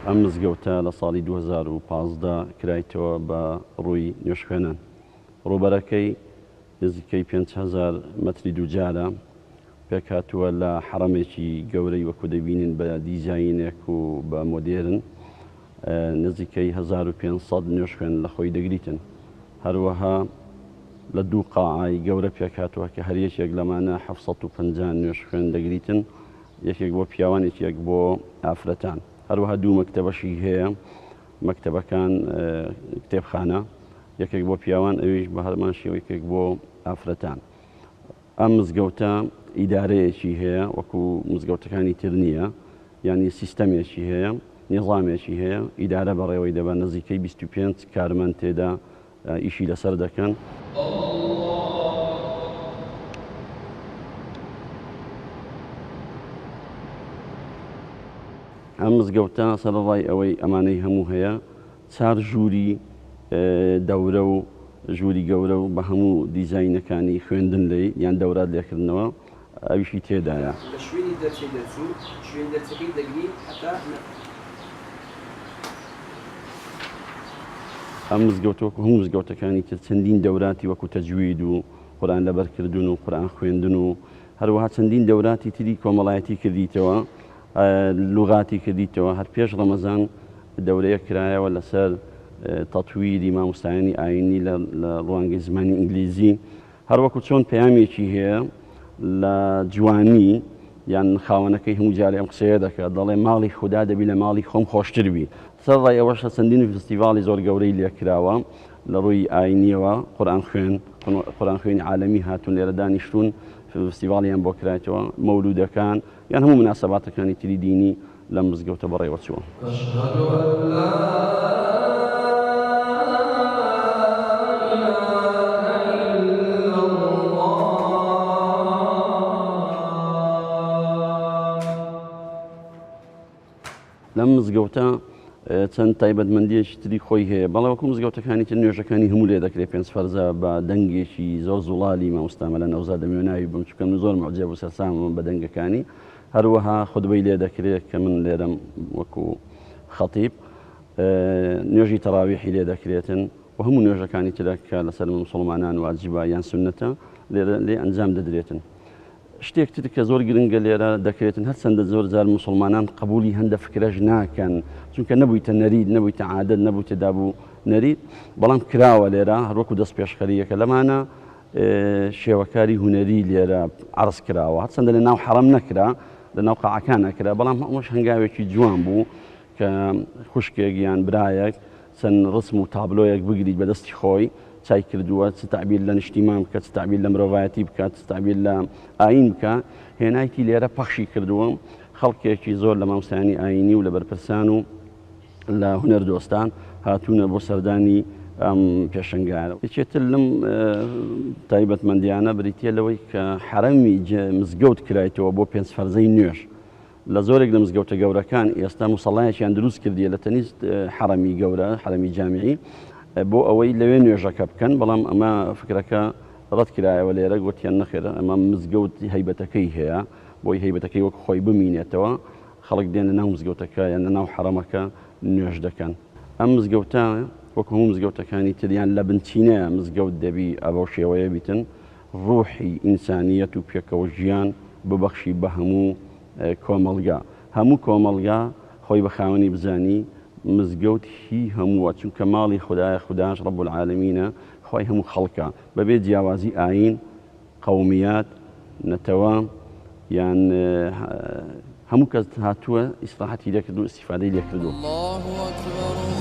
ئەم مزگەوتە لە ساڵی 2015 کرایتەوە بە ڕووی نوێژخوێنان. ڕووبەرەکەی نزیکەی 5000 مەتری دووجارە، پێکهاتووە لە حەڕەمێکی گەورەی وەکو دەبینین بە دیزاینێک و بە مۆدێرن، نزیکەی 1500 نوێژخوێن لە خۆی دەگریتن. هەروەها لە دوو قاعەی گەورە پێکهاتووە کە هەر یەکێک لەمانە 750 نوێژخوێن دەگریتن، یەکێک بۆ پیاوان یەکێک بۆ ئافرەتان. هەروەها دوو مەکتەبەشی هەیە، مەکتەبەکان کتێبخانە، یەکێک بۆ پیاوان ئەویش بە هەمان شێوە یەکێک بۆ ئافرەتان. ئەم مزگەوتە ئیدارەیەکی هەیە وەکو مزگەوتەکانی تر نییە، یانی سیستەمێکی هەیە، نیزامێکی هەیە، ئیدارە بەڕێوەی دەبا، نزیکەی 25 کارمەند تێدا ئیشی لەسەر دەکەن. ئەم مزگەوتە سەرەڕای ئەوەی ئەمانەی هەموو هەیە، چار ژووری دەورە و ژووری گەورە و بە هەموو دیزاینەکانی خوێندن لێی یان دەورات لێکردنەوە ئەویشی تێدایە. لە شوێنی دەرچەی دەرچوون، شوێن دەرچەکەی دەگرین هەتا نەفت. ئەم مزگەوتە وەکو هەموو مزگەوتەکانی تر چەندین دەوراتی وەکو تەجوید و قورئان لەبەرکردن و قورئان خوێندن و هەروەها چەندین دەوراتی تری کۆمەڵایەتی کردیتەوە، لوغاتی کردیتەوە. هەر پێش ڕەمەزان دەورەیەک کرایەوە لەسەر تەتویری مامۆستایانی ئایینی لە ڕوانگەی زمانی ئینگلیزی. هەروەکو چۆن پەیامێکی هەیە لە جوانی یان خاوەنەکەی هەموو جارێ ئەم قسەیە دەکات، دەڵێ ماڵی خودا دەبی لە ماڵی خۆم خۆشتر بی. سەرەڕای ئەوەش چەندین فستیڤاڵی زۆر گەورەی لێکراوە لە ڕووی ئایینیەوە، قورئان خوێن، قورئان خوێنی عالەمی هاتوون لێرە دانیشتوون، فستیڤاڵیان بۆ کرایتەوە، مەولوودەکان یان هەموو موناسەباتەکانی تری دینی لەم مزگەوتە بەڕێوە چووە. اشهد ان لا اله الا اللە. لەم مزگەوتە چەند تایبەتمەندیەکی تری خۆی هەیە، بەڵێ وەکو مزگەوتەکانی تر نوێژەکانی هەموو لێ دەکرێت پێنج فەرزە بە دەنگێکی زۆر زوڵالی مامۆستا مەلا نەوزاد دەمەوێ ناوی بم چونکە من زۆر معجب و سەرسامم بە دەنگەکانی، هەروەها خوتبەی لێ دەکرێت کە من لێرەم وەکو خەتیب نوێژی تەراویحی لێ دەکرێتن و هەموو نوێژەکانی ترە کە لەسەر مسوڵمانان واجبە یان سوننەتە لێرە لێ ئەنجام دەدرێتن. شتێک تر کە زۆر گرنگە لێرە دەکرێتن هەرچەندە زۆر جار موسڵمانان قبولی هەندە فکرەش ناکەن چونکە نەبوویتە نەریت نەبوویتە عادەت نەبوویتە دابوو نەریت بەڵام کراوە لێرە هەروەکو دەست پێشخەریەکە لەمانە شێوەکاری هونەری لێرە عەرز کراوە هەرچەندە لە ناو حەڕەم نەکرا لە ناو قاعەکان نەکرا بەڵام ئەوەش هەنگاوێکی جوان بوو کە خوشکێک یان برایەک چەند ڕسم و تابلۆیەک بگریت بە دەستی خۆی چای کردووە چ تەعبیر لە نیشتیمان بکە چ تەعبیر لە مرۆڤایەتی بکات چ تەعبیر لە ئایین بکە هێنایتی لێرە پەخشی کردووە خەڵکێکی زۆر لە مامۆستایانی ئایینی و لە بەرپرسان و لە هونەر دۆستان هاتوونە بۆ سەردانی ئەم پێشەنگایە. یەکێتر لەم تایبەتمەندیانە بریتییە لەوەی کە حەرەمی مزگەوت کرایتەوە بۆ پێنج فەرزەی نوێژ. لە زۆرێک لە مزگەوتە گەورەکان ئێستا موسەڵایەکیان دروست کردیە لە تەنیشت حەرەمی گەورە، حەرەمی جامیعی، بۆ ئەوەی لەوێ نوێژەکە بکەن، بەڵام ئەمە فکرەکە ڕەت کرایەوە لێرە گوتیان نەخێر ئەمە مزگەوت هەیبەتەکەی هەیە، بۆی هەیبەتەکەی وەک خۆی بمینێتەوە. خەڵک دێن لە ناو مزگەوتەکە یان لە ناو حەڕەمەکە نوێژ دەکەن. ئەم مزگەوتە وەک هەموو مزگەوتەکانی تر یان لە بنچینەیە مزگەوت دەبی ئەبەو شێوەیە بیتن ڕوحی ئینسانیەت و پێکەوە ژیان ببەخشی بە هەموو کۆمەڵگا. هەموو کۆمەڵگا خۆی بە خاوەنی بزانی مزگەوت هی هەمووە چونکە ماڵی خودایە خوداش ڕب العالمینە خوای هەموو خەڵکە بەبێ جیاوازی ئایین قەومیات، نەتەوە یان هەموو کەس هاتووە ئیسراحەتی لێکردوو ئیستیفادەی لێکردووە. اللە اکبر.